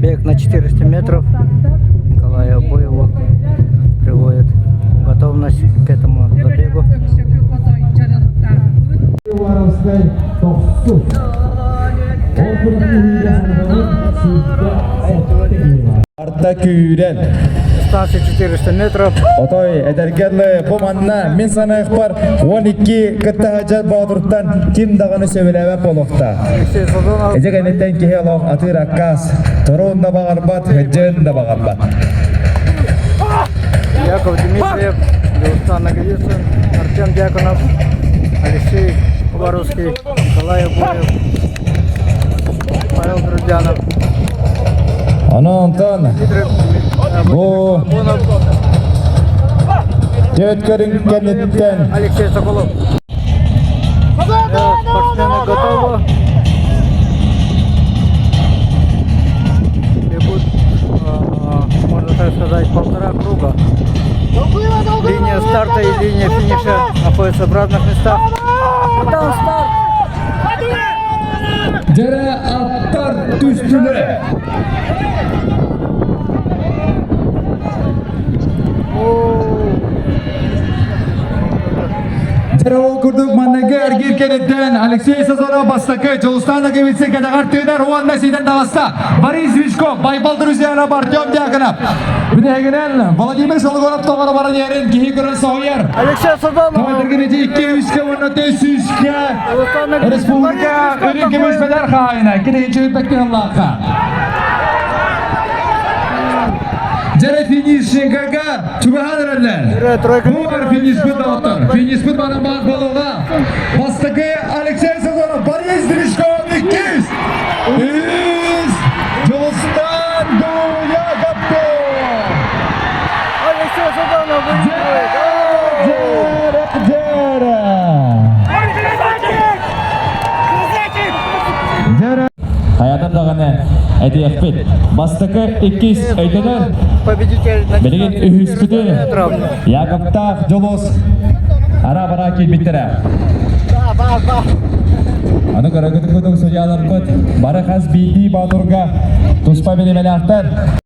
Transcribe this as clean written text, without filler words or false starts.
Бег на 400 метров Николая Обоева приводит готовность к этому забегу. Уваровскай тохсус. Ол күрэхтэһиигэ санатабыт сүүрбэ сэттэ Арта күүрэн. Дистанция 400 метров. Отой эдэргэн бу манна мин санаахпар 12 кыттаһача боотуртан ким даҕаны сөбүлээбэт буолуохтаах. Алексей Сазонов. Эдьэ кэнниттэн киһи олох атыыр аккаас, торуун да баҕарбат, дьын да баҕарбат. Яков Дмитриев, Дулустан Наговицын, Артем Дьяконов, Алексей Уваровский, Николай Обоев, Павел Друзьянов. Аны онтон бу түөрт көрүҥ кэнниттэн Алексей Соколов. Спортсмены готовы. Бегут, можно так сказать, полтора круга. Линия старта и линия финиша находятся в разных местах. Там старт! Дьэрэ аттар түстүлэр. Дьэрэ ол курдук манныгы эргиир кэнниттэн Алексей Сазонов бастакы, Дьулустан Наговицын кэтэҕэр тыынар уонна ситэн таҕыста. Борис Вишков, Байбал Друзьянов, Артем Дьяконов. Бүтэһигинэн Владимир Солгонов тоҕоро баран иһэрин киһи көрөн соһуйар. Алексей Сазонов! Тойдыргын икки үскэ уонна үскэ Республика үрүҥ көмүс медаль хаһаайына кини үппэттэн Дьэрэ финишингага чугаһаан эрэллэр. Бу финишпит доҕоттор. Финишпит баран баар буолуоҕа. Бастакы Алексей Сазонов, Борис Гришков иккис. Үс Дьулустан Дуягаппо. Алексей Сазонов выигрывает! Дьэрэ, дьэрэ. Дьэрэ. Хайатар даҕаны этиэхпит. Бастакы, иккис өйдөнөр. Победитель на Билигин үһүспүтүн метров. Яковтаах Дьулус ара-бара киирбиттэрэ. Аны көрөгүт курдук судьяларбыт бары хас биирдии боотурга туспа биримэлээхтэр.